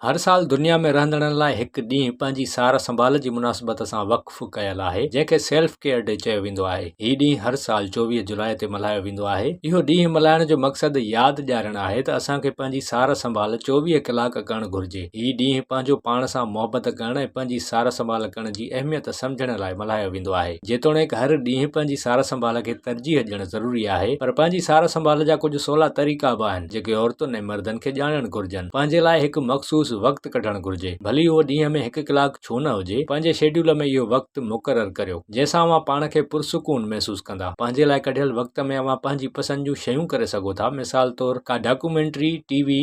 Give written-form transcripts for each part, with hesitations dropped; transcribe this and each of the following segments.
هر سال دنيا ۾ رهندڙن لاء هڪ ڏينهن پنهنجي سار سنڀال جي مناسبت سان وقف ڪيل آهي، جنهن کي سيلف ڪيئر ڊي چيو ويندو آهي. هي ڏينهن هر سال 24 جولاء تي ملهايو ويندو آهي. اهو ڏينهن ملهائڻ جو مقصد ياد ڏيارڻ آهي ته اسان کي پنهنجي سار سنڀال 24 ڪلاڪ ڪرڻ گهرجي. هي ڏينهن پنهنجو پاڻ سان محبت ڪرڻ ۽ پنهنجي سار سنڀال ڪرڻ جي اهميت سمجهڻ لاء ملهايو ويندو آهي. جيتوڻيڪ هر ڏينهن پنهنجي سار سنڀال کي ترجيح ڏيڻ ضروري آهي، پر پنهنجي سار سنڀال جا ڪجهه سولا طريقا به آهن، جيڪي عورتن ۽ مردن کي ڄاڻڻ گهرجن. پنهنجي لاء هڪ مخصوص وقت ڪڍڻ گهرجي. ڀلي اهو ڏينهن ۾ هڪ ڪلاڪ ڇو نه هجي، پنهنجي شيڊيول ۾ اهو وقت مقرر ڪريو، جنهن سان اوهان پاڻ کي پرسڪون محسوس ڪندا. پنهنجي لاء ڪڍيل وقت ۾ اوهان پنهنجي پسند جون شيون ڪري سگهو ٿا، مثال طور ڪا ڊاڪيومينٽري، ٽي وي،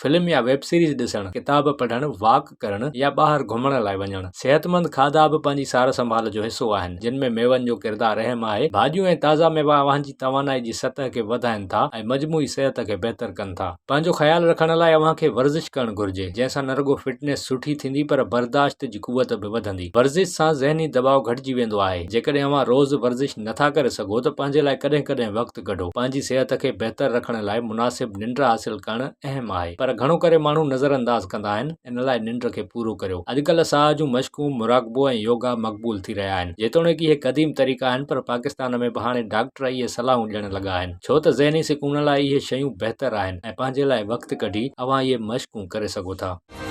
فلم يا ويب سيريز ڏسڻ، ڪتاب پڙهڻ، واڪ ڪرڻ يا ٻاهر گهمڻ لاء وڃڻ. صحتمند کاڌا به پنهنجي سار سنڀال جو حصو آهن، جن ۾ ميون جو ڪردار اهم آهي. ڀاڄيون ۽ تازا ميوا اوهان جي توانائي جي سطح کي وڌائين ٿا ۽ مجموعي صحت کي بهتر ڪن ٿا. پنهنجو خيال رکڻ لاء اوهان کي ورزش ڪرڻ گهرجي، جنهن سان نه رڳو فٽنيس سٺي ٿيندي پر برداشت جي قوت به وڌندي. ورزش سان ذهني دٻاء گهٽجي ويندو آهي. جيڪڏهن اوهان روز ورزش نٿا ڪري سگهو ته پنهنجي لاء ڪڏهن ڪڏهن وقت ڪڍو. پنهنجي صحت کي بهتر رکڻ لاء مناسب ننڊ حاصل ڪرڻ اهم آهي، پر گهڻو ڪري ماڻهو نظرانداز ڪندا آهن، ان لاء ننڊ کي پورو ڪريو. اڄڪلهه ساهه جون مشقون، مراقبو ۽ يوگا مقبول ٿي رهيا آهن. جيتوڻيڪ اهي قديم طريقا آهن پر پاڪستان ۾ به هاڻي ڊاڪٽر اهي صلاحون ڏيڻ لڳا آهن، ڇو ته ذهني سڪون لاء اهي شيون بهتر آهن ۽ پنهنجي لاء وقت ڪڍي اوهان اهي مشقون ڪري سگهو ٿا.